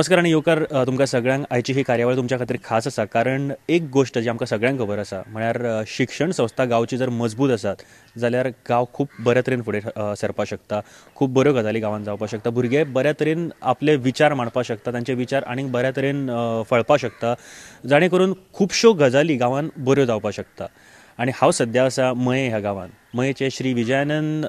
नमस्कार आनी येवकार तुमकां सगळ्यांक. आयची ही कार्यावळ तुमच्या खातीर खास आसा, कारण एक गोश्ट जी आमकां सगळ्यांक खबर आसा म्हळ्यार शिक्षण संस्था गांवची जर मजबूत आसात जाल्यार गांव खूब बऱ्या तरेन फुडें सरपाक शकता, खूब बऱ्यो गजाली गांवांत जावपाक शकता, भुरगे बऱ्या तरेन आपले विचार मांडपाक शकता, तांचे विचार आनीक बऱ्या तरेन फळपाक शकता, जाणे करून खुबश्यो गजाली गांवांत बऱ्यो जावपाक शकता. आनी हांव सद्या आसा मये ह्या गांवांत. मयेचे श्री विजयानंद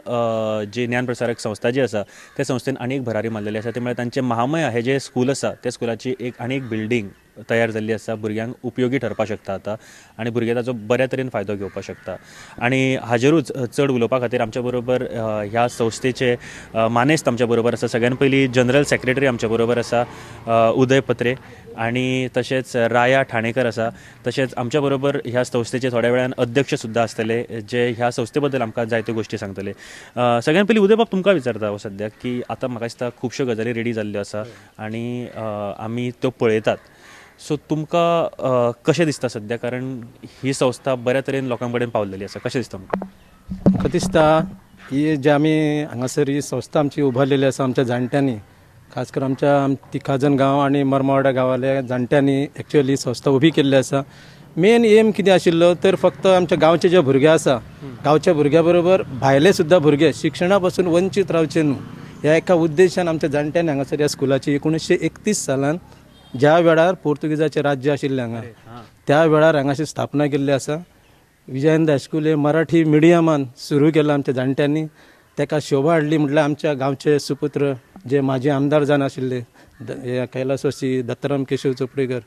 जे ज्ञानप्रसारक संस्था जी आसा त्या संस्थेन आनी एक भरारी मारलेली आसा, ते म्हळ्यार तांचे महामया हे जे स्कूल आसा त्या स्कुलाची एक आनी एक बिल्डींग तयार जाल्ली आसा, भुरग्यांक उपयोगी ठरपाक शकता आतां आनी भुरगे ताचो बऱ्या तरेन फायदो घेवपाक शकता. आनी हाजेरूच चड उलोवपा खातीर आमच्या बरोबर ह्या संस्थेचे मानेस्त आमच्या बरोबर आसा. सगळ्यान पयलीं जनरल सेक्रेटरी आमच्या बरोबर आसा उदय पत्रे, आनी तशेंच राया ठाणेकर आसा, तशेंच आमच्या बरोबर ह्या संस्थेचे थोड्या वेळान अध्यक्ष सुद्दां आसतले जे ह्या संस्थे बद्दल आमकां जायत्यो गोश्टी सांगतले. सगळ्यान पयलीं उदय बाब तुमकां विचारता हांव सद्याक की आतां म्हाका दिसता खुबश्यो गजाली रेडी जाल्ल्यो आसा आनी आमी त्यो पळयतात, सो तुमकां कशें दिसता सद्या, कारण ही संस्था बऱ्या तरेन लोकां कडेन पावलेली आसा, कशें दिसता तुमकां? म्हाका दिसता ही जे आमी हांगासर ही संस्था आमची उबारलेली आसा आमच्या जाणट्यांनी, खास करून आमच्या तिखाजन गांव आनी मरमावाडा गांवांतल्या जाणट्यांनी एक्चुअली संस्था उबी केल्ली आसा. मेन एम कितें आशिल्लो तर फक्त आमच्या गांवचे जे भुरगे आसा, गांवच्या भुरग्या बरोबर भायले सुद्दां भुरगे शिक्षणा पासून वंचीत रावचे न्हू ह्या एका उद्देशान आमच्या जाणट्यांनी हांगासर ह्या स्कुलाची 1931 सालान ज्या वेळार पोर्तुगीजाचें राज्य आशिल्लें हांगा त्या वेळार हांगाशी स्थापना केल्ली आसा. विजयानंद हायस्कूल हे मराठी मिडियमान सुरू केलां आमच्या जाणट्यांनी, ताका शोभा हाडली म्हटल्यार आमच्या गांवचे सुपुत्र जे माजी आमदार जावन आशिल्ले कैलासवासी दत्ताराम केशव चोपडेकर,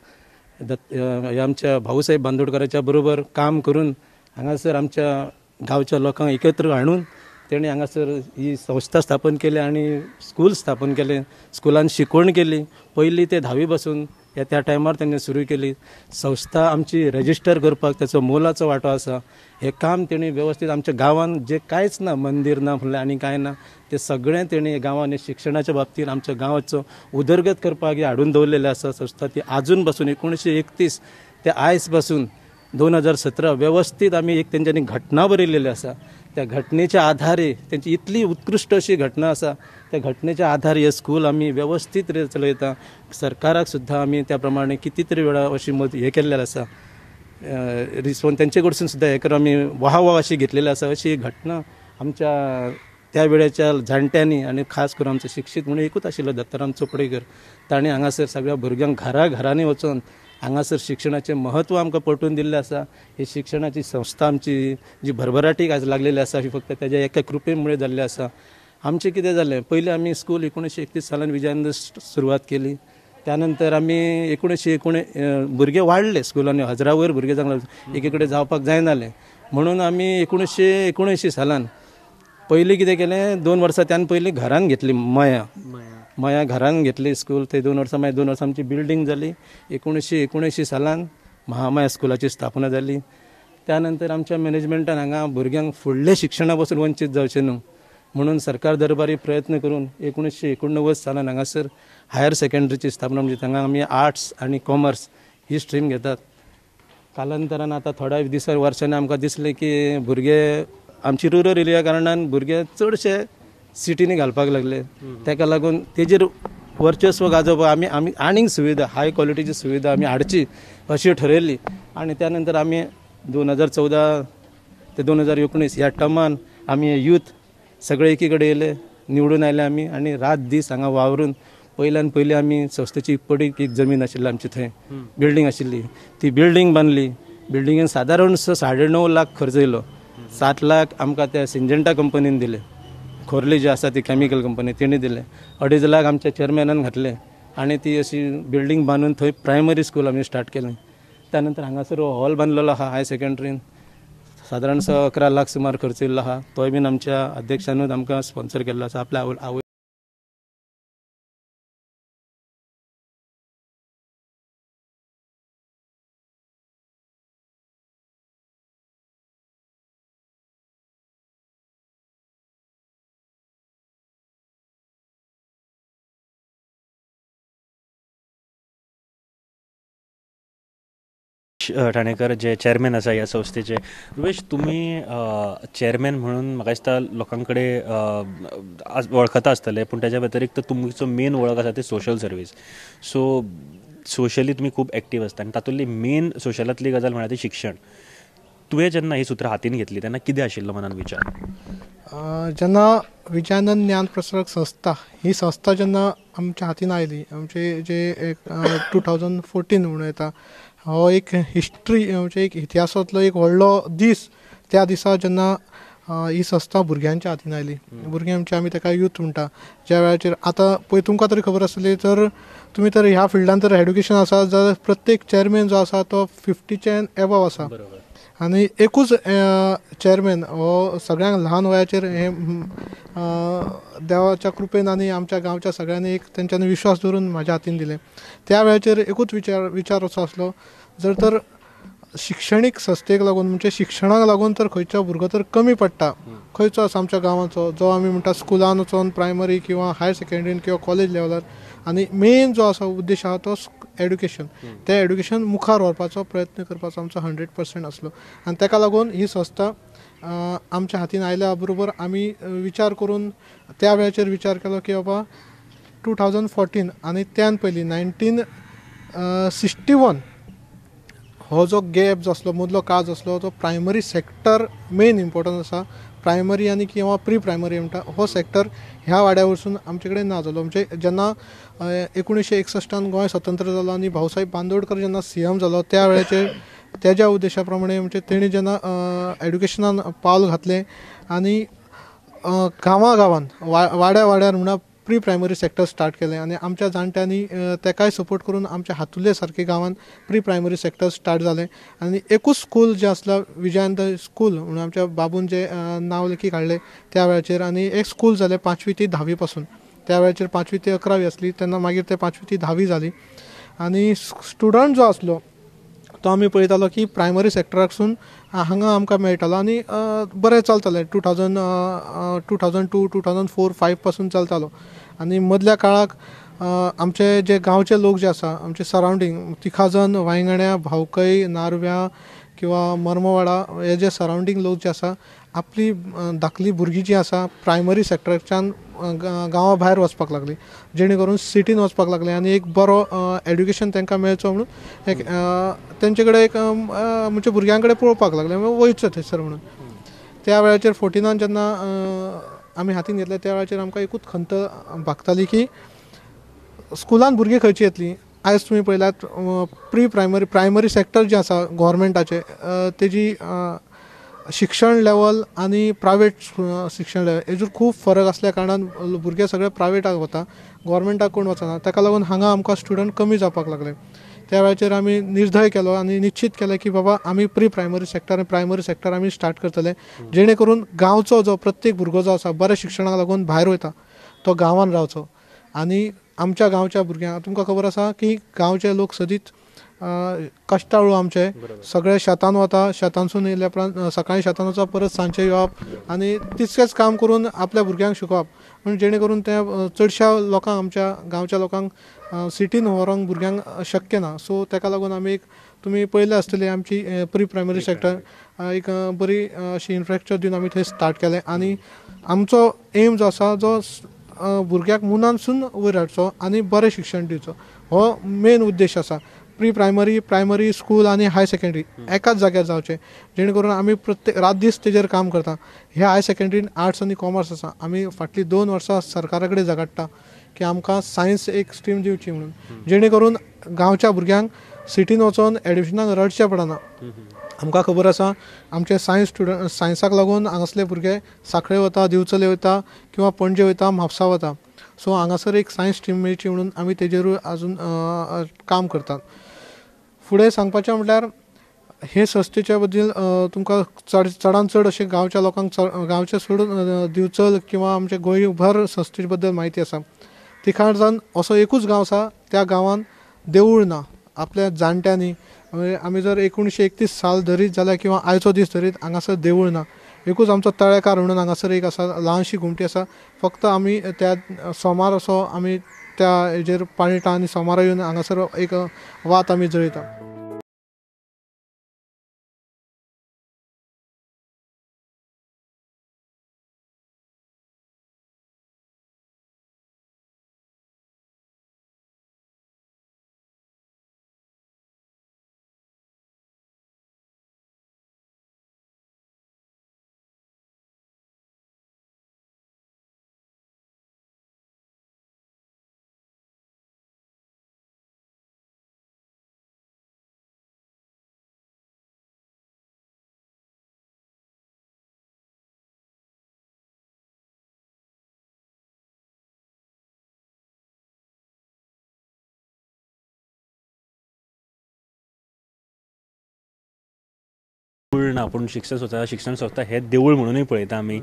आमच्या भाऊसाहेब बांदोडकराच्या बरोबर काम करून हांगासर आमच्या गांवच्या लोकांक एकत्र हाडून तेणी हांगासर ही संस्था स्थापन केली आनी स्कूल स्थापन केलें. स्कुलान शिकवण केली, पयली ते धावी बसून ह्या त्या टायमार तेणी सुरू केली. संस्था आमची रजिस्टर करपाक ताचो मोलाचो वांटो आसा. हें काम तेणी वेवस्थीत आमच्या गांवांत जें कांयच ना, मंदीर ना म्हणल्यार आनी कांय ना, तें सगळें तेणी गांवांनी शिक्षणाच्या बाबतींत आमच्या गांवाचो उदरगत करपाक हें हाडून दवरलेलें आसा. संस्था ती आजून पासून 1931 ते आयज पासून 2017 वेवस्थीत आमी एक तेंच्यांनी घटना बरयलेली आसा. त्या घटनेच्या आधारे तेंची इतली उत्कृश्ट अशी घटना आसा, त्या घटनेच्या आधारे हे स्कूल आमी वेवस्थीत चलयता. सरकाराक सुद्दां आमी त्या प्रमाणे किती तरी वेळा अशी मदत हें केल्लें आसा, रिस्पॉन्स तेंचे कडसून सुद्दां हें करून आमी वाह वाह अशी घेतलेली आसा. अशी घटना आमच्या त्या वेळेच्या जाणट्यांनी आनी खास करून आमचो शिक्षीत म्हणून एकूच आशिल्लो दत्ताराम चोपडेकर, ताणें हांगासर सगळ्या भुरग्यांक घरा घरांनी वचून हांगासर शिक्षणाचें म्हत्व आमकां पटोवन दिल्लें आसा. ही शिक्षणाची संस्था आमची जी भरभराटीक आज लागलेली आसा ही फक्त ताज्या एका कृपेमुळे जाल्ली आसा. आमचें कितें जालें, पयलीं आमी स्कूल 1931 सालान विजयानंद सुरवात केली. त्यानंतर आमी 1919 भुरगे वाडले स्कुलांनी, हजरा वयर भुरगे जावंक लागले, एके कडेन जावपाक जायनालें म्हणून आमी 1979 सालान पयलीं कितें केलें, 2 वर्सां त्यान पयलीं घरान घेतली मया, मया घरान घेतली स्कूल. थंय 2 वर्सां, मागीर 2 वर्सां आमची बिल्डींग जाली. 1979 सालान महामाया स्कुलाची स्थापना जाली. त्यानंतर आमच्या मॅनेजमेंटान हांगा भुरग्यांक फुडल्या शिक्षणा पासून वंचीत जावचें न्हू म्हणून सरकार दरबारी प्रयत्न करून 1989 सालान हांगासर हायर सेकंडरीची स्थापना, म्हणजे हांगा आमी आर्ट्स आनी कॉमर्स ही स्ट्रीम घेतात. कालांतरान आतां थोड्या दिसा वर्सांनी आमकां दिसलें की भुरगे आमची रुरल एरिया कारणान भुरगे चडशे सिटींनी घालपाक लागले. ताका लागून तेजेर वर्चस्व गाजोवपाक आमी आमी आनीक सुविधा, हाय क्वॉलिटीची सुविधा आमी हाडची अशी ठरयली. आनी त्या नंतर आमी 2014 ते 2019 ह्या टर्मान आमी यूथ सगळे एकी कडेन येयले, निवडून आयले आमी आनी रात दीस हांगा वावरून पयल्यान पयलीं आमी संस्थेची पडीक एक जमीन आशिल्ली आमची, थंय बिल्डींग आशिल्ली, ती बिल्डींग बांदली. बिल्डिंगेन सादारण 9.5 लाख खर्च येयलो. 7 लाख आमकां त्या सिंजेंटा कंपनीन दिले, खोर्ली जी आसा ती केमिकल कंपनी तेणी दिले. 2.5 लाख आमच्या चेअरमॅनान घातले आनी ती अशी बिल्डींग बांदून थंय प्रायमरी स्कूल आमी स्टार्ट केलें. त्यानंतर हांगासर हॉल बांदलेलो आहा हायर सेकंडरीन, सादारणसो 11 लाख सुमार खर्च येयल्लो आहा. तोय बीन आमच्या अध्यक्षानूच आमकां स्पॉन्सर केल्लो आसा आपल्या आवय. रुपेश ठाणेकर जे चेअरमॅन आसा ह्या संस्थेचे. रुपेश, तुमी चेअरमॅन म्हणून म्हाका दिसता लोकां कडेन वळखता आसतले, पूण ताच्या व्यतिरिक्त तुमचो मेन वळख आसा ती सोशल सर्वीस. सो सोशली तुमी खूब एक्टीव आसता आनी तातूंतली मेन सोशलांतली गजाल म्हळ्यार ती शिक्षण. तुवें जेन्ना ही सुत्रां हातीन घेतली तेन्ना कितें आशिल्लो मनान विचार? जेन्ना विजयानंद ज्ञान प्रसारक संस्था ही संस्था जेन्ना आमच्या हातीन आयली, आमचे जे एक 2014 म्हणूं येता, हो एक हिस्ट्री म्हणजे एक इतिहासांतलो एक व्हडलो दीस. त्या दिसा जेन्ना ही संस्था भुरग्यांच्या हातीन आयली, भुरगीं आमचे आमी ताका यूथ म्हणटा, ज्या वेळाचेर आतां पळय तुमकां तरी खबर आसतली, तर तुमी तर ह्या फिल्डान तर एड्युकेशन आसा जाल्यार प्रत्येक चेअरमॅन जो आसा तो 50च्यान एबव आसा आनी एकूच चेअरमॅन हो सगळ्यांक ल्हान वयाचेर हे देवाच्या कृपेन आनी आमच्या गांवच्या सगळ्यांनी एक तेंच्यांनी विश्वास दवरून म्हाज्या हातीन दिलें. त्या वेळाचेर एकूच विचार असो आसलो, जर तर शिक्षणीक संस्थेक लागून म्हणजे शिक्षणाक लागून तर खंयचो भुरगो तर कमी पडटा, खंयचो आसा आमच्या गांवाचो जो आमी म्हणटा स्कुलान वचोन प्रायमरी किंवा हायर सेकेंडरीन किंवा कॉलेज लेवलार, आनी मेन जो आसा उद्देश आसा तो एड्युकेशन, तें एड्युकेशन मुखार व्हरपाचो प्रयत्न करपाचो आमचो 100% आसलो. आनी ताका लागून ही संस्था आमच्या हातीन आयल्या बरोबर आमी विचार करून त्या वेळाचेर विचार केलो की बाबा 2014 आनी त्यान पयलीं 1961 हो जो गॅप जो आसलो, मदलो काळ जो आसलो तो प्रायमरी सेक्टर मेन इम्पोर्टंट आसा. प्रायमरी आनी किंवा प्री प्रायमरी म्हणटा हो सेक्टर ह्या वाड्या वरसून आमचे कडेन ना जालो. म्हणजे जेन्ना 1961 गोंय स्वतंत्र जालो आनी भाऊसाहेब बांदोडकर जेन्ना CM जालो त्या वेळाचेर तेज्या उद्देशा प्रमाणे म्हणजे तेणी जेन्ना एड्युकेशनान पावल घातलें आनी गांवा गांवान वाड्या वाड्यार म्हणा प्री प्रायमरी सेक्टर स्टार्ट केलें आनी आमच्या जाणट्यांनी तेकाय सपोर्ट करून आमच्या हातुले सारके गांवान प्री प्रायमरी सेक्टर स्टार्ट जालें. आनी एकूच स्कूल जें आसलां विजयानंद स्कूल म्हणून आमच्या बाबून जें नांव लेखी काडलें त्या वेळाचेर, आनी एक स्कूल जालें 5वी ते 10वी पासून. त्या वेळाचेर 5वी ते 11वी आसली, तेन्ना मागीर ते 5वी ते 10वी जाली. आनी स्टुडंट जो आसलो तो आमी पळयतालो की प्रायमरी सेक्टराकसून हांगा आमकां मेळटालो आनी बरें चलतालें. 2000, 2002, 2004, 5 पासून चलतालो. आनी मदल्या काळाक आमचे जे गांवचे लोक जे आसा, आमचे सरावंडींग तिखाजन, वांयगण्या, भावकय, नारव्या किंवा मर्मवाडा हे जे सरावंडींग लोक जे आसा आपली धाकली भुरगीं जी आसा प्रायमरी सेक्टराच्यान गांवा भायर वचपाक लागली, जेणे करून सिटीन वचपाक लागले आनी एक बरो एड्युकेशन तांकां मेळचो म्हणून एक तेंचे कडेन एक म्हणजे भुरग्यां कडेन पळोवपाक लागले, वयचो थंयसर म्हणून. त्या वेळाचेर 14 जेन्ना आमी हातीन घेतले त्या वेळाचेर आमकां एकूच खंत भागताली की स्कुलान भुरगीं खंयची येतलीं. आयज तुमी पळयल्यात प्री प्रायमरी प्रायमरी सेक्टर जें आसा गव्हर्मेंटाचें तेजी शिक्षण लेवल आनी प्रायवेट शिक्षण लेवल हेजो खूब फरक आसल्या कारणान भुरगे सगळे प्रायवेटाक वता, गव्हर्मेंटाक कोण वचना. ताका लागून हांगा आमकां स्टुडंट कमी जावपाक लागले. त्या वेळाचेर आमी निर्धय केलो आनी निश्चीत केलें की बाबा आमी प्री प्रायमरी सेक्टर आनी प्रायमरी सेक्टर आमी स्टार्ट करतले, जेणे करून गांवचो जो प्रत्येक भुरगो जो आसा बऱ्या शिक्षणाक लागून भायर वयता तो गांवान रावचो. आनी आमच्या गांवच्या भुरग्यांक तुमकां खबर आसा की गांवचे लोक सदींच कश्टाळू, आमचे सगळे शेतान वता, शेतानसून येयल्या उपरांत सकाळीं शेतान वचप, परत सांजचें येवप आनी तितकेंच काम करून आपल्या भुरग्यांक शिकोवप, म्हण जेणे करून ते चडश्या लोकांक आमच्या गांवच्या लोकांक सिटीन व्हरोंक भुरग्यांक शक्य ना. सो ताका लागून आमी एक तुमी पळयलें आसतलें आमची प्री प्रायमरी सेक्टर एक बरी अशी इन्फ्रास्ट्रक्चर दिवन आमी थंय स्टार्ट केलें. आनी आमचो एम जो आसा जो भुरग्याक मुनानसून वयर हाडचो आनी बरें शिक्षण दिवचो हो मेन उद्देश आसा. प्री प्रायमरी, प्रायमरी स्कूल आनी हायर सेकेंडरी एकाच जाग्यार जावचें, जेणे करून आमी प्रत्येक रात दीस तेजेर काम करता. ह्या हायर सेकेंडरीन आर्ट्स आनी कॉमर्स आसा. आमी फाटलीं 2 वर्सां सरकारा कडेन झगडटा की आमकां सायन्स एक स्ट्रीम दिवची म्हणून, जेणे करून गांवच्या भुरग्यांक सिटीन वचोन एडमिशनाक रडचें पडना. आमकां खबर आसा आमचे सायन्स स्टुडंट सायन्साक लागून हांगासले भुरगे सांखळे वता, दिवचले वता किंवा पणजे वता, म्हापसा वता. सो हांगासर एक सायन्स स्ट्रीम मेळची म्हणून आमी तेजेरूय आजून काम करतात. फुडें सांगपाचें म्हटल्यार हे संस्थेच्या बद्दल तुमकां चडान चड अशें गांवच्या लोकांक गांवचे सोडून दिवचल किंवा आमचे गोंयभर संस्थे बद्दल म्हायती आसा. तिखाजान असो एकूच गांव आसा त्या गांवान देवूळ ना. आपल्या जाणट्यांनी आमी जर 1931 साल धरीत जाल्यार किंवा आयचो दीस धरीत हांगासर देवूळ ना. एकूच आमचो तळेकार म्हणून हांगासर एक आसा, ल्हानशी घुमटी आसा. फक्त आमी त्या सोमार असो आमी त्या हेजेर पाळटा आनी सोमारा येवन हांगासर एक वात आमी जळयता. ना, पूण शिक्षण संस्था हे देवूळ म्हणूनय पळयता आमी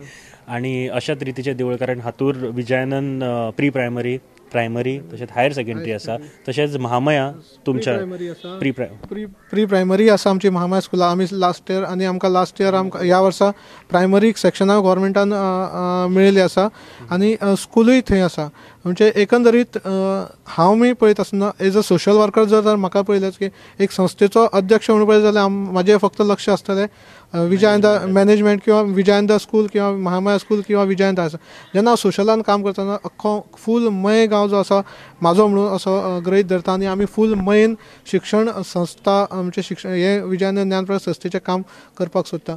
आनी अशाच रितीचें देवूळ, कारण हातूर विजयानंद प्री प्रायमरी, प्रायमरी तशेंच हायर सेकंडरी आसा, तशेंच महामाया तुमच्या प्री प्रायमरी आसा आमची महामाया स्कुला. आमी लास्ट इयर आनी आमकां लास्ट इयर आमकां ह्या वर्सा प्रायमरी सेक्शनाक गव्हर्मेंटान मेळिल्ली आसा आनी स्कुलूय थंय आसा. म्हणजे एकंदरीत हांव मी पळयत आसतना एज अ सोशल वर्कर जर म्हाका पळयलें की एक संस्थेचो अध्यक्ष म्हणून पळयत जाल्यार म्हाजें फक्त लक्ष आसतलें विजयानंद मॅनेजमेंट किंवा विजयानंद स्कूल किंवा महामाया स्कूल किंवा विजयानंद आसा. जेन्ना हांव सोशलान काम करतना अख्खो फूल मये गांव जो आसा म्हाजो म्हणून असो गृहीत धरता आनी आमी फूल मयेन शिक्षण संस्था आमचें शिक्षण हे विजयानंद ज्ञानप्रसार संस्थेचें काम करपाक सोदता.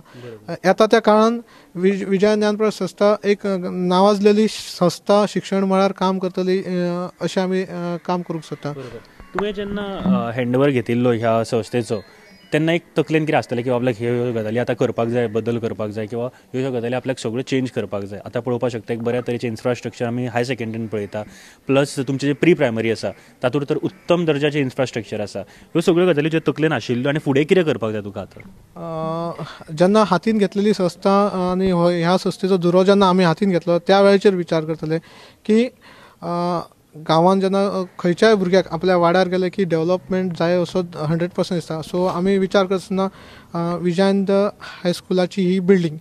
येता त्या काळान विजयानंद ज्ञानप्रसार संस्था एक नावाजलेली संस्था शिक्षण मळार काम करतली अशें आमी काम करूंक सोदता. तुवें जेन्ना हँडओवर घेतिल्लो ह्या संस्थेचो तेन्ना एक तकलेन कितें आसतलें की आपल्याक ह्यो ह्यो गजाली आतां करपाक जाय, बदल करपाक जाय किंवा ह्यो ह्यो गजाली आपल्याक सगळ्यो चेंज करपाक जाय. आतां पळोवपाक शकता एक बऱ्या तरेचें इन्फ्रास्ट्रक्चर आमी हायर सेकंडरीन पळयता, प्लस तुमचें जें प्री प्रायमरी आसा तातूंत तर उत्तम दर्जाचें इन्फ्रास्ट्रक्चर आसा. ह्यो सगळ्यो गजाली ज्यो तकलेन आशिल्ल्यो आनी फुडें कितें करपाक जाय तुका आतां? जेन्ना हातीन घेतलेली संस्था आनी ह्या संस्थेचो दुरो जेन्ना आमी हातीन घेतलो त्या वेळाचेर विचार करतले की गांवान जेन्ना खंयच्याय भुरग्याक आपल्या वाड्यार गेले की डेवलपमेंट जाय असो 100% दिसता. सो आमी विचार करतना विजयानंद हायस्कुलाची ही बिल्डींग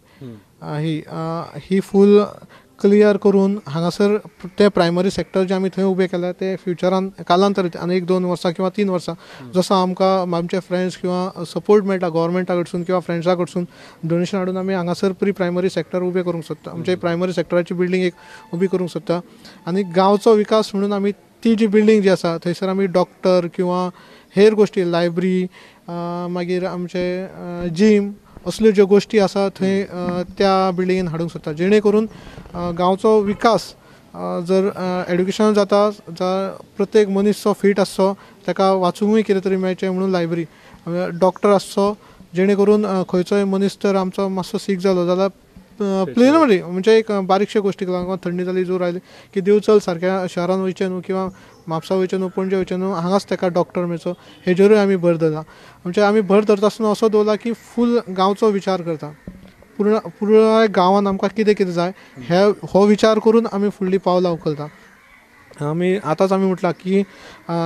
ही फूल क्लियर करून हांगासर ते प्रायमरी सेक्टर जे आमी थंय उबे केल्या ते फ्युचरान कालांतरीत आनी 1-2 वर्सां किंवा 3 वर्सां जसो आमकां आमचे फ्रेंड्स किंवा सपोर्ट मेळटा गव्हर्मेंटा कडसून किंवा फ्रेंड्सा कडसून डोनेशन हाडून आमी हांगासर प्री प्रायमरी सेक्टर उबे करूंक सोदता. आमचे प्रायमरी सेक्टराची बिल्डींग एक उबी करूंक सोदता आनी गांवचो विकास म्हणून आमी ती जी बिल्डींग जी आसा थंयसर आमी डॉक्टर किंवा हेर गोश्टी लायब्ररी मागीर आमचे जीम असल्यो ज्यो गोश्टी आसा थंय त्या बिल्डिंगेन हाडूंक सोदता, जेणे करून गांवचो विकास जर एड्युकेशन जाता प्रत्येक मनीस जो फीट आसचो ताका वाचूंकूय कितें तरी मेळचें म्हणून लायब्ररी, डॉक्टर आसचो जेणे करून खंयचोय मनीस तर आमचो मातसो सीक जालो जाल्यार प्लेनमरी म्हणजे एक बारीकशे गोश्टीक लागून थंडी जाली जोर आयली की दिवचल सारक्या शहरान वयचें न्हू किंवा म्हापसा वयचें न्हू पणजे वयचें न्हू, हांगाच ताका डॉक्टर मेळचो हेजेरूय आमी भर धरला. म्हणजे आमी भर धरता आसतना असो दवरला की फूल गांवचो विचार करता, पुराय गांवान आमकां कितें कितें जाय हे हो विचार करून आमी फुडलीं पावलां उखलता. आमी आतांच आमी म्हटलां की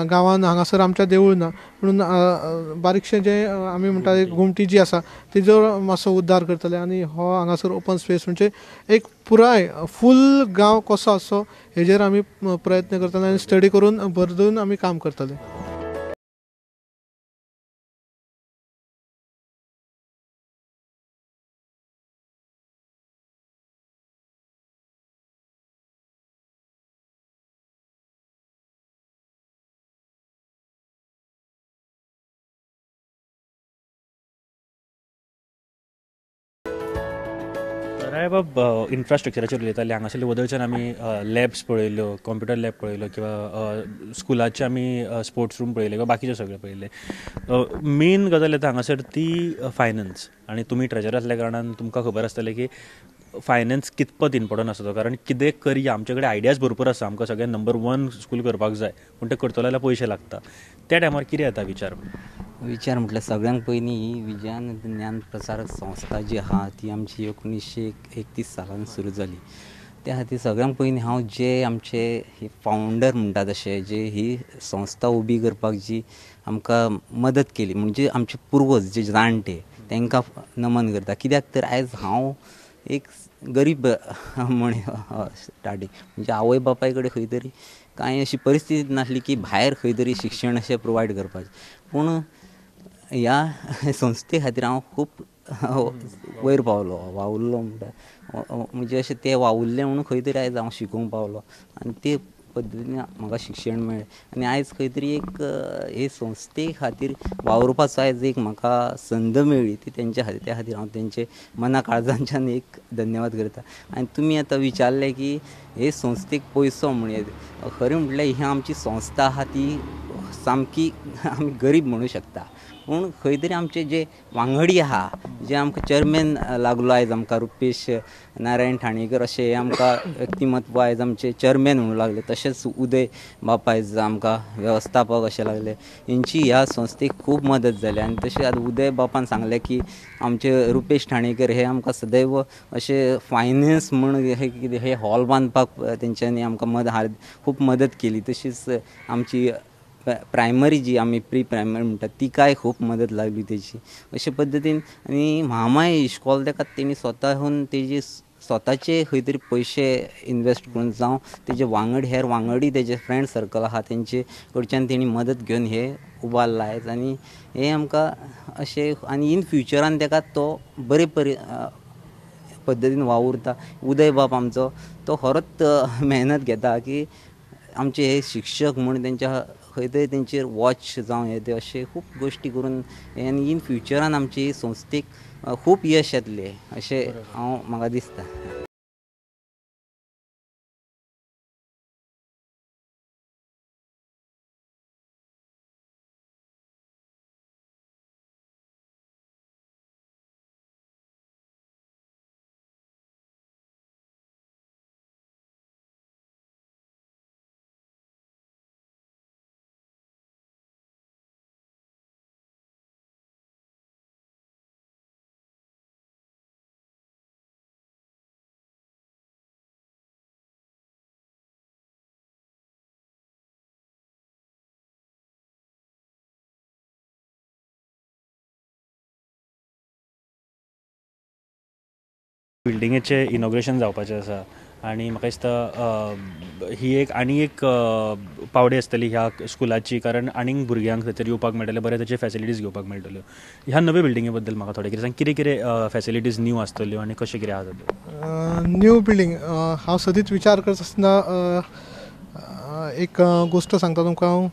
गांवान हांगासर आमच्या देवूळ ना म्हणून बारीकशें जें आमी म्हणटा एक घुमटी जी आसा तेजो मातसो उद्धार करतले आनी हो हांगासर ओपन स्पेस म्हणजे एक पुराय फूल गांव कसो आसचो हेजेर आमी प्रयत्न करतले आनी स्टडी करून भर दिवन आमी काम करतले. बाब इन्फ्रास्ट्रक्चराचेर उलयताले, हांगासरले वदळच्यान आमी लॅब्स पळयल्यो, कॉम्प्युटर लॅब पळयलो किंवा स्कुलाचे आमी स्पोर्ट्स रूम पळयले किंवा बाकीचे सगळे पळयले. मेन गजाल येता हांगासर ती फायनान्स, आनी तुमी ट्रेजर आसल्या कारणान तुमकां खबर आसतलें की फायनान्स कितपत इम्पोर्टंट आसा तो, कारण कितें करया आमचे कडेन आयडियाज भरपूर आसा, आमकां सगळ्यांत नंबर 1 स्कूल करपाक जाय, पूण तें करतलो जाल्यार पयशे लागता. त्या टायमार कितें येता विचार? विचार म्हटल्यार सगळ्यांत पयलीं ही विजयानंद ज्ञान प्रसारक संस्था जी आहा ती आमची 1931 सालान सुरू जाली. त्या खातीर सगळ्यांत पयलीं हांव जे आमचे फावंडर म्हणटा तशें जे ही संस्था उबी करपाक जी आमकां मदत केली म्हणजे आमचे पुर्वज जे जाणटे तांकां नमन करता. कित्याक तर आयज हांव एक गरीब म्हण स्टार्टींग म्हणजे आवय बापाय कडेन खंय तरी कांय अशी परिस्थिती नासली की भायर खंय तरी शिक्षण अशें प्रोवायड करपाचें, पूण ह्या संस्थे खातीर हांव खूब वयर पावलो, वावुरलो म्हणटा म्हणजे अशें ते वावुरलें म्हणून खंय तरी आयज हांव शिकूंक पावलो आनी ते पद्दतीन म्हाका शिक्षण मेळ्ळें आनी आयज खंय तरी एक हे संस्थे खातीर वावुरपाचो आयज एक म्हाका संद मेळ्ळी ती तेंच्या खातीर, त्या खातीर हांव तेंचे मना काळजांच्यान एक धन्यवाद करता. आनी तुमी आतां विचारलें की हे संस्थेक पयसो म्हण, खरें म्हटल्यार ही आमची संस्था आहा ती सामकी आमी गरीब म्हणूं शकता. पूण खंय तरी आमचे जे वांगडी आहा, जे आमकां चेअरमॅन लागलो आयज आमकां रुपेश नारायण ठाणेकर अशें आमकां व्यक्तिमत्व आयज आमचे चेअरमॅन म्हणूं लागले, तशेंच उदय बाप आयज आमकां वेवस्थापक अशें लागले, हेंची ह्या संस्थेक खूब मदत जाली. आनी तशें आतां उदय बापान सांगलें की आमचे रुपेश ठाणेकर हे आमकां सदैव अशें फायनान्स म्हूण हे कितें हे हॉल बांदपाक तेंच्यांनी आमकां खूब मदत केली. तशीच आमची प्रायमरी जी आमी प्री प्रायमरी म्हणटात तिकाय खूब मदत लागली तेजी. अशे पद्दतीन आनी म्हामाय इश्कोल तेका तेणी स्वताहून तेजी स्वताचे खंय तरी पयशे इन्वेस्ट करून जावं तेजे वांगडी हेर वांगडी तेजे फ्रेंड सर्कल आहा तेंचे कडच्यान तेणी मदत घेवन हे उबारला आयज. आनी हे आमकां अशें आनी इन फ्युचरान तेका तो बरे पद्दतीन वावुरता. उदय बाब आमचो तो खरोच मेहनत घेता की आमचे हे शिक्षक म्हूण तेंच्या खंय तरी तेंचेर वॉच जावं हे ते अशे खूब गोश्टी करून आनी इन फ्युचरान आमची संस्थेक खूब यश येतलें अशें हांव म्हाका दिसता. बिल्डिंगेचें इनॉग्रेशन जावपाचें आसा आनी म्हाका दिसता ही एक आनी एक पावडी आसतली ह्या स्कुलाची, कारण आनीक भुरग्यांक थंयसर येवपाक मेळटलें, बरे तरेचे फॅसिलिटीज घेवपाक मेळटल्यो. ह्या नव्या बिल्डिंगे बद्दल म्हाका थोडें कितें सांग, कितें कितें फॅसिलिटीज न्यू आसतल्यो आनी कशें कितें आसा तें? न्यू बिल्डींग हांव सदींच विचार करता आसतना एक गोश्ट सांगता तुमकां हांव.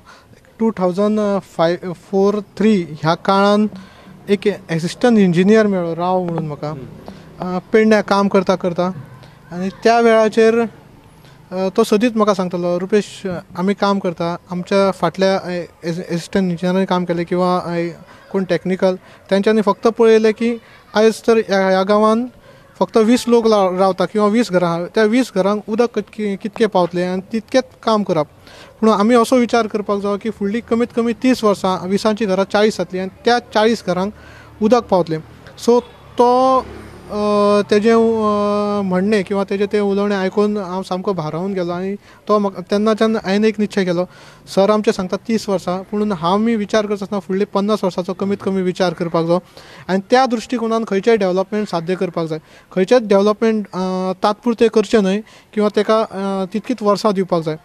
2005 4-3 ह्या काळान एक एसिस्टंट इंजिनियर मेळ्ळो राव म्हणून म्हाका पेडण्या काम करता करता, आनी त्या वेळाचेर तो सदींच म्हाका सांगतालो, रुपेश आमी काम करता, आमच्या फाटल्या एसिस्टंट इंजिनियरांनी काम केलें किंवा कोण टॅक्निकल तेंच्यांनी फक्त पळयलें की आयज तर ह्या गांवान फक्त 20 लोक रावता किंवा 20 घरां आहा, त्या 20 घरांक उदक कितकें पावतलें आनी तितकेंच काम करप. पूण आमी असो विचार करपाक जावो की फुडली कमीत कमी 30 वर्सां 20ची घरां 40 जातलीं आनी त्या 40 घरांक उदक पावतलें. सो तो तेजें म्हणणें किंवा तेजें तें उलोवणें आयकून हांव सामको भारावन गेलो आनी तो म्हाका तेन्नाच्यान हांवें एक निश्चय केलो, सर आमचें सांगता 30 वर्सां, पूण हांव मी विचार करता आसतना फुडली 50 वर्सांचो कमीत कमी विचार करपाक जायो आनी त्या दृश्टिकोनान खंयचेय डेवलपमेंट साध्य करपाक जाय. खंयचेच डेवलपमेंट तात्पुरतें करचें न्हय किंवा तेका तितकीच वर्सां दिवपाक जाय.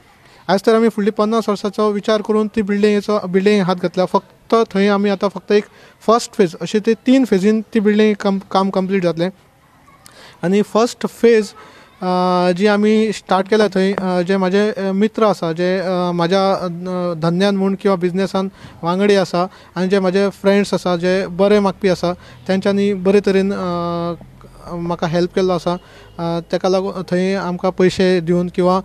आयज तर आमी फुडली 50 वर्सांचो विचार करून ती बिल्डींग हात घातल्या. फक्त थंय आमी आतां फक्त एक फर्स्ट फेज अशें ते 3 फेजीन ती बिल्डींग काम कंप्लीट जातलें. आनी फर्स्ट फेज जी आमी स्टार्ट केल्या थंय जे म्हाजे मित्र आसा, जे म्हाज्या धंद्यान म्हूण किंवा बिजनेसान वांगडी आसा आनी जे म्हाजे फ्रेंड्स आसा, जे बरे मागपी आसा, तेंच्यांनी बरे तरेन म्हाका हेल्प केल्लो आसा. तेका लागून थंय आमकां पयशे दिवन किंवा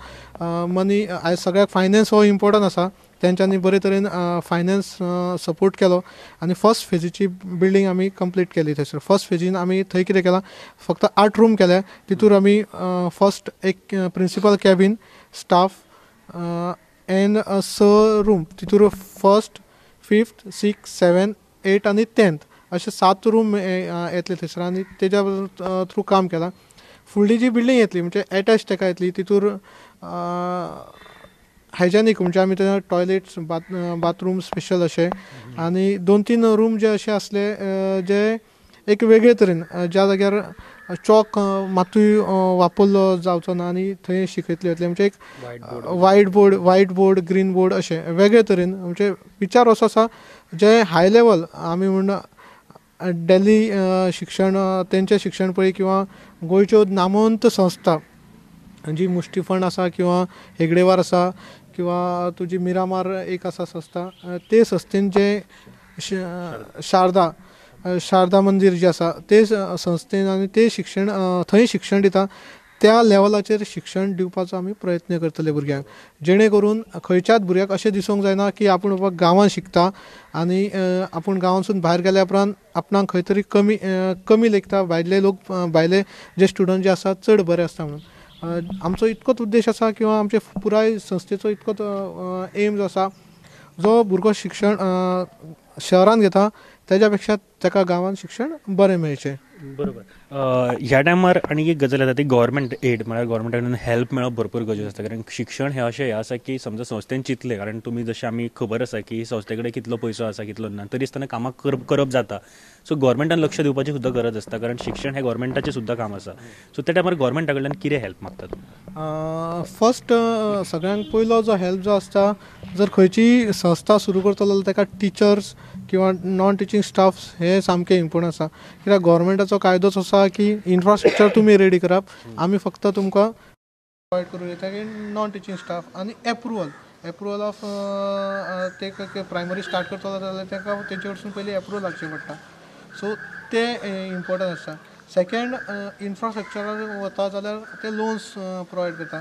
मनी, आयज सगळ्याक फायनान्स हो इम्पोर्टंट आसा, तेंच्यांनी बरे तरेन फायनान्स सपोर्ट केलो आनी फर्स्ट फेजीची बिल्डींग आमी कंप्लीट केली. थंयसर फर्स्ट फेजीन आमी थंय कितें केलां, फक्त 8 रूम केले. तितूर आमी फर्स्ट एक principal cabin, staff and 6 room, तितूर first, 5th, 6th, 7th, 8th आनी 10th अशे 7 रूम येतले थंयसर आनी तेज्या थ्रू काम केलां. फुडली जी बिल्डींग येतली म्हणजे एटॅच तेका येतली, तितूर हायजेनीक म्हणजे आमी थंय टॉयलेट्स, बाथरूम स्पेशल अशे आनी 2-3 रूम जे अशे आसले जे एक वेगळे तरेन ज्या जाग्यार चॉक मातूय वापरलो जावचो ना आनी थंय शिकयतले वतले, म्हणजे एक वायट बोर्ड, ग्रीन बोर्ड अशें वेगळे तरेन. म्हणजे विचार असो आसा जे हाय लेवल आमी म्हण दिल्ली शिक्षण, तेंचें शिक्षण पळय किंवा गोंयच्यो नामवंत संस्था जी मुष्टिफंड आसा किंवा हेगडेवार आसा किंवा तुजी मिरामार एक आसा संस्था, ते संस्थेन जे शारदा मंदीर जे आसा ते संस्थेन आनी ते शिक्षण थंय शिक्षण दिता त्या लेवलाचेर शिक्षण दिवपाचो आमी प्रयत्न करतले भुरग्यांक, जेणे करून खंयच्याच भुरग्याक अशें दिसूंक जायना की आपूण बाबा गांवांत शिकता आनी आपूण गांवांतसून भायर गेल्या उपरांत आपणाक खंय तरी कमी कमी लेखता, भायले लोक भायले जे स्टुडंट जे आसात चड बरे आसता म्हणून. आमचो इतकोच उद्देश आसा किंवा आमचे पुराय संस्थेचो इतकोच एम जो आसा, जो भुरगो शिक्षण शहरान घेता तेज्या पेक्षा ताका गांवांत शिक्षण बरें मेळचें. बरोबर. ह्या टायमार आनी एक गजाल येता ती गव्हर्मेंट एड, म्हळ्यार गव्हर्मेंटा कडल्यान हेल्प मेळप भरपूर गरजेचें आसता. कारण शिक्षण हें अशें हें आसा की समजा संस्थेन चिंतलें, कारण तुमी जशें आमी खबर आसा की संस्थे कडेन कितलो पयसो आसा कितलो ना, तरी आसतना कामां करप जाता. सो गव्हर्मेंटान लक्ष दिवपाची सुद्दां गरज आसता, कारण शिक्षण हें गव्हर्मेंटाचें सुद्दां काम आसा. सो त्या टायमार गव्हर्मेंटा कडल्यान कितें हेल्प मागता तुमी? फर्स्ट सगळ्यांत पयलो जो हेल्प जो आसता, जर खंयचीय संस्था सुरू करतलो जाल्यार ताका टिचर्स किंवा नॉन टिचींग स्टाफ हे सामकें इम्पोर्टंट आसा. कित्याक गव्हर्मेंटाचो कायदोच आसा की इन्फ्रास्ट्रक्चर तुमी रेडी करप, आमी फक्त तुमकां प्रोवायड करूं येता की नॉन टिचींग स्टाफ आनी एप्रुवल, एप्रुवल ऑफ ते प्रायमरी स्टार्ट करतलो जाल्यार ताका तेंचे कडसून पयलीं एप्रुवल लागचें पडटा. सो ते इम्पोर्टंट आसता. सेकेंड, इन्फ्रास्ट्रक्चरार वता जाल्यार ते लोन्स प्रोवायड करता.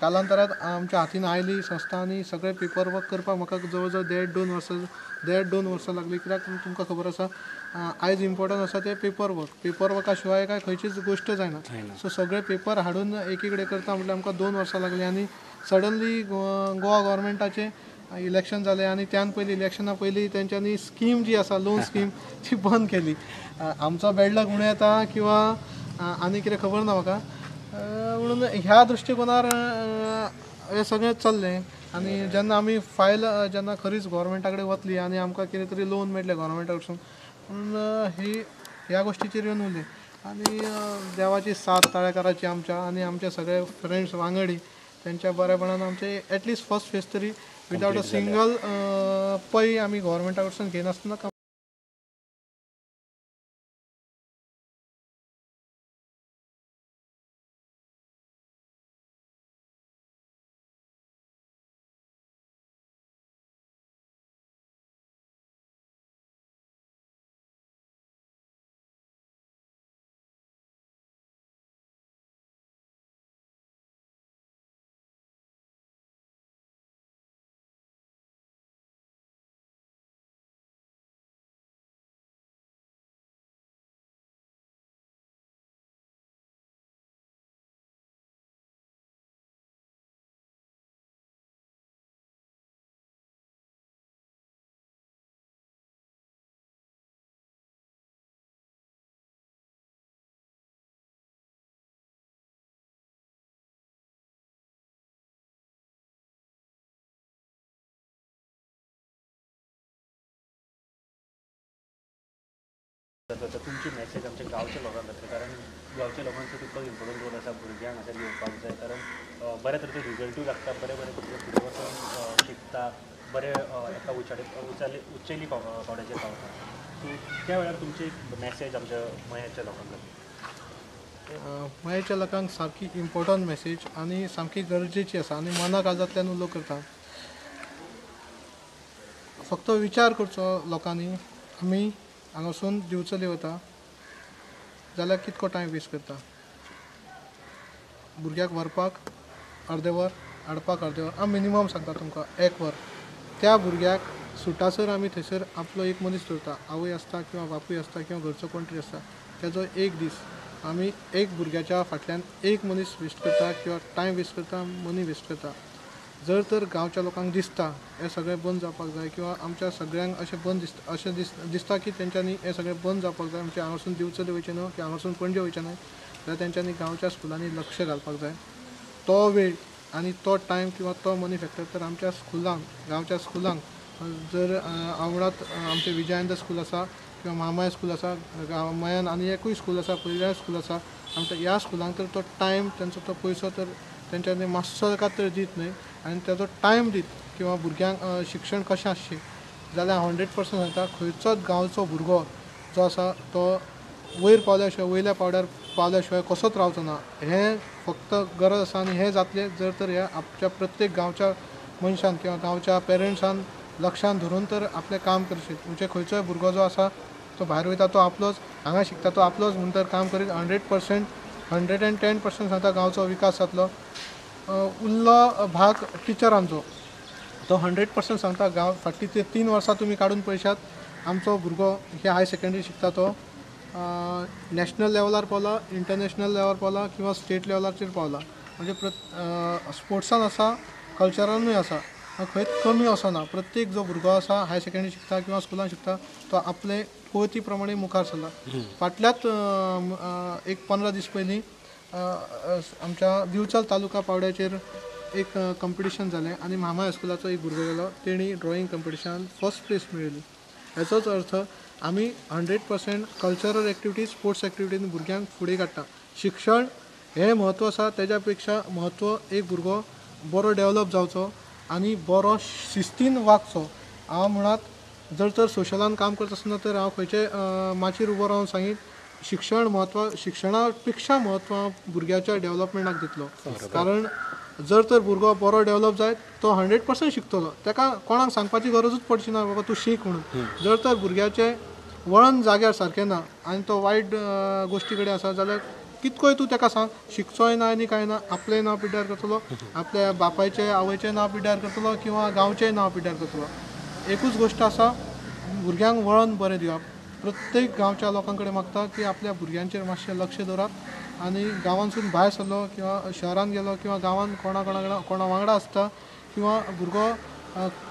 कालांतरात आमच्या हातीन आयली संस्था आनी सगळें पेपर वर्क करपाक म्हाका जवळ जवळ 1.5-2 वर्सां लागली. कित्याक तुमकां खबर आसा आयज इम्पोर्टंट आसा ते पेपर वर्क, पेपर वर्का शिवाय काय खंयचीच गोश्ट जायना. सो सगळे पेपर हाडून एकी कडेन करता म्हटल्यार आमकां 2 वर्सां लागलीं. आनी सडनली गोवा गव्हर्मेंटाचें इलेक्शन जालें आनी त्यान पयलीं इलेक्शना पयलीं तेंच्यांनी स्कीम जी आसा लोन स्कीम ती बंद केली. आमचो बॅड लक म्हणूं येता किंवा आनी कितें खबर ना म्हाका, म्हणून ह्या दृश्टिकोनार हें सगळें चल्लें. आनी जेन्ना आमी फायल जेन्ना खरीच गव्हर्मेंटा कडेन वतली आनी आमकां कितें तरी लोन मेळटलें गव्हर्मेंटा कडसून, म्हणून ही ह्या गोश्टीचेर येवन उरली. आनी देवाची साथ तळेकाराची आमच्या आनी आमचे सगळे फ्रेंड्स वांगडी तेंच्या बरेपणान आमचे एटलिस्ट फर्स्ट फेज तरी विदाउट अ सिंगल पै आमी गव्हर्मेंटा कडसून घेयनासतना तुमची मॅसेज आमच्या गांवच्या लोकां खातीर, कारण गांवच्या लोकांचो तितलो इम्पोर्टंट रोल आसा भुरग्यांक हांगासर येवपाक जाय, कारण बऱ्या तरेचे रिजल्टूय लागता, बरे बरे भुरगे फुडें वचून शिकता, बरे एका उचेली पावंड्याचेर पावता. सो त्या वेळार तुमची मॅसेज आमच्या मयाच्या लोकां खातीर? मयेच्या लोकांक सामकी इम्पोर्टंट मॅसेज आनी सामकी गरजेची आसा आनी मना काळजांतल्यान उलो करता. फक्त विचार करचो लोकांनी, आमी हांगासून दिवचले वता जाल्यार कितको टायम वेस्ट करता, भुरग्याक व्हरपाक अर्दें वर, हाडपाक अर्दें वर, हांव मिनिमम सांगता तुमकां 1 वर. त्या भुरग्याक सुटासर आमी थंयसर आपलो एक मनीस दवरता, आवय आसता किंवा बापूय आसता किंवा घरचो कोण तरी आसता, तेजो एक दीस आमी एक भुरग्याच्या फाटल्यान एक मनीस वेस्ट करता किंवा टायम वेस्ट करता, मनी वेस्ट करता. जर तर गांवच्या लोकांक दिसता हें सगळें बंद जावपाक जाय किंवा आमच्या सगळ्यांक अशें बंद दिसता, अशें दिसता की तेंच्यांनी हें सगळें बंद जावपाक जाय, आमचें हांगासून दिवचले वयचें न्हू किंवा हांगासून पणजे वयचें न्हय, जाल्यार तेंच्यांनी गांवच्या स्कुलांनी लक्ष घालपाक जाय. तो वेळ आनी तो टायम किंवा तो मनी फॅक्टर तर आमच्या स्कुलांक, गांवच्या स्कुलांक जर आवडात आमचें विजयानंद स्कूल आसा किंवा म्हामाय स्कूल आसा, मयान आनी एकूय स्कूल आसा, पयल्या स्कूल आसा, आमच्या ह्या स्कुलांक तर तो टायम तेंचो तो पयसो तर तेंच्यांनी मातसो ताका तर दीत न्हय आनी तेजो टायम दीत किंवा भुरग्यांक शिक्षण कशें आसचें जाल्यार 100% सांगता खंयचोच गांवचो भुरगो जो आसा तो वयर पावल्या शिवाय, वयल्या पावड्यार पावल्या शिवाय कसोच रावचो ना. हें फक्त गरज आसा आनी हें जातलें जर तर ह्या आमच्या प्रत्येक गांवच्या मनशान किंवा गांवच्या पेरंट्सान लक्षान धरून तर आपलें काम करचें. म्हणजे खंयचोय भुरगो जो आसा तो भायर वयता तो आपलोच, हांगा शिकता तो आपलोच म्हूण तर काम करीत 100% 110% सांगता गांवचो विकास जातलो. उरलो भाग टिचरांचो, तो 100% सांगता गांव फाटली ते 3 वर्सां तुमी काडून पळयशात आमचो भुरगो हे हायर सेकेंडरी शिकता तो नॅशनल लेवलार पावला, इंटरनॅशनल लेवलार पावला किंवा स्टेट लेवलाचेर पावला. म्हणजे स्पोर्ट्सान आसा, कल्चरानूय आसा, खंयच कमी वचना. प्रत्येक जो भुरगो आसा हायर सेकेंडरी शिकता किंवा स्कुलान शिकता तो आपले कुवती प्रमाणे मुखार सरला. फाटल्याच एक 15 दीस पयलीं आमच्या दिवचल तालुका पावड्याचेर एक कंपिटिशन जालें आनी म्हामा हायस्कुलाचो एक भुरगो गेलो, तेणी ड्रॉइंग कंपिटिशनान फर्स्ट प्लेस मेळयली. हेचोच अर्थ आमी 100% कल्चरल एक्टिविटीज, स्पोर्ट्स एक्टिविटीन भुरग्यांक फुडें काडटा. शिक्षण हें म्हत्व आसा, तेज्या पेक्षा म्हत्व एक भुरगो बरो डेवलप जावचो आनी बरो शिस्तीन वागचो. हांव म्हणात जर तर सोशलान काम करता आसतना तर हांव खंयचे माचयेर उबो रावन सांगीत शिक्षण म्हत्व, शिक्षणा पेक्षा म्हत्व हांव भुरग्याच्या डेवलपमेंटाक दितलो. कारण जर तर भुरगो बरो डेवलप जायत तो 100% शिकतलो, ताका कोणाक सांगपाची गरजूच पडची ना बाबा तूं शीक म्हणून. जर तर भुरग्याचें वळण जाग्यार सारकें ना आनी तो वायट गोश्टी कडेन आसा जाल्यार कितकोय तूं ताका सांग, शिकचोय ना आनी कांय ना, आपलें नांव पिड्ड्यार करतलो, आपल्या बापायचें आवयचें नांव पिड्ड्यार करतलो किंवा गांवचें नांव पिड्ड्यार करतलो. एकूच गोश्ट आसा, भुरग्यांक वळण बरें दिवप. प्रत्येक गांवच्या लोकां कडेन मागता की आपल्या भुरग्यांचेर मातशें लक्ष दवरात आनी गांवांतसून भायर सरलो किंवा शहरान गेलो किंवा गांवांत कोणा कोणा कोणा वांगडा आसता किंवा भुरगो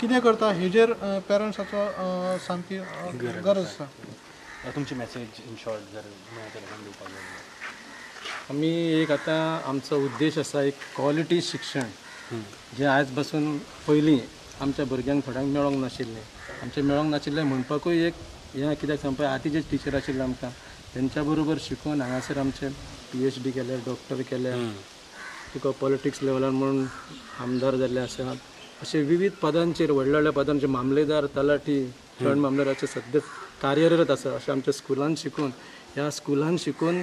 कितें करता हेजेर पेरंट्साचो सामकी गरज आसा. तुमची मॅसेज इन शॉर्ट जर मेळत दिवपाक जाय. आमी एक आतां आमचो उद्देश आसा एक क्वॉलिटी शिक्षण जें आयज बसून पयलीं आमच्या भुरग्यांक थोड्यांक मेळोंक नाशिल्लें. आमचें मेळोंक नाशिल्लें म्हणपाकूय एक हें कित्याक सांगपा, आतां जे टिचर आशिल्ले आमकां तेंच्या बरोबर शिकून हांगासर आमचे PhD केले, डॉक्टर केले, तुका पॉलिटिक्स लेवलार म्हणून आमदार जाल्ले आसा. अशे विविध पदांचेर, व्हडल्या व्हडल्या पदांचेर मामलेदार, तलाठी, जॉयंट मामलेदाराचे सद्या कार्यरत आसा. अशें आमच्या स्कुलान शिकून, ह्या स्कुलान शिकून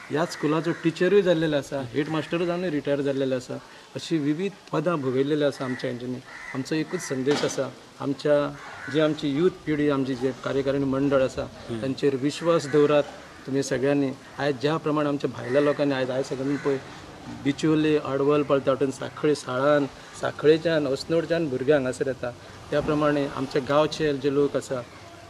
ह्याच स्कुलाचो टिचरूय जाल्लेले आसा, हेड मास्टरूय जावन रिटायर जाल्लेले आसा. अशी विविध पदां भोगयल्लेली आसा आमच्या हेंच्यांनी. आमचो एकूच संदेश आसा, आमच्या जी आमची यूथ पिढी, आमची जे कार्यकारिणी मंडळ आसा तांचेर विश्वास दवरात तुमी सगळ्यांनी. आयज ज्या प्रमाणे आमच्या भायल्या लोकांनी आयज आयज सगळ्यांनी पळय बिचोले, आडवल पालता सांखळे साळान, सांखळेच्यान, अस्नोडच्यान भुरगे हांगासर येता. त्या प्रमाणे आमच्या गांवचे जे लोक आसा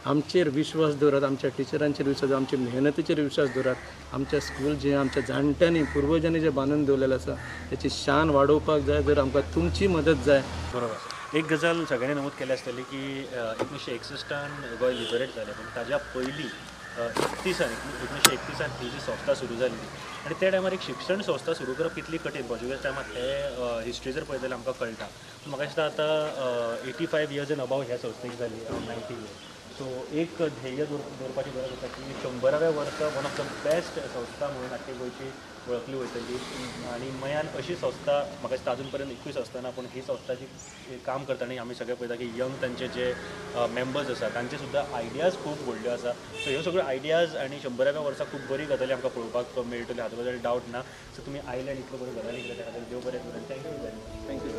आमचेर विश्वास दवरात, आमच्या टिचरांचेर विश्वास, आमच्या मेहनतीचेर विश्वास दवरात. आमच्या स्कूल जें आमच्या जाणट्यांनी, पुर्वजांनी जें बांदून दवरलेलें आसा तेची शान वाडोवपाक जाय जर आमकां तुमची मदत जाय. बरोबर. एक गजाल सगळ्यांनी नमूद केली आसतली की 1961 गोंय लिबरेट जालें, पूण ताज्या पयलीं 1931 ही जी संस्था सुरू जाल्ली आनी त्या टायमार एक शिक्षण संस्था सुरू करप कितली कठीण, पोर्चुगेज टायमार हे हिस्ट्री जर पळयत जाल्यार आमकां कळटा. पूण म्हाका दिसता आतां 85 इयर्स एंड अबाव ह्या संस्थेक जाली, 90 इयर्स. सो एक ध्येय दवरपाची गरज आसा की 100व्या वर्सा वन ऑफ the best संस्था म्हणून आख्खे गोंयची वळखली वयतली. आनी मयान अशी संस्था म्हाका दिसता अजून पर्यंत एकूय संस्था ना, पूण ही संस्था जी काम करता आनी आमी सगळे पळयता की यंग तांचे जे मेंबर्स आसा तांचे सुद्दां आयडियाज खूब व्हडल्यो आसा. सो ह्यो सगळ्यो आयडियाज आनी 100व्या वर्सा खूब बरी गजाली आमकां पळोवपाक मेळटल्यो, हातूंत बद्दल डावट ना. सो तुमी आयले आनी इतल्यो बऱ्यो गजाली केल्या त्या खातीर देव बरें करूं. Thank you very much. Thank you.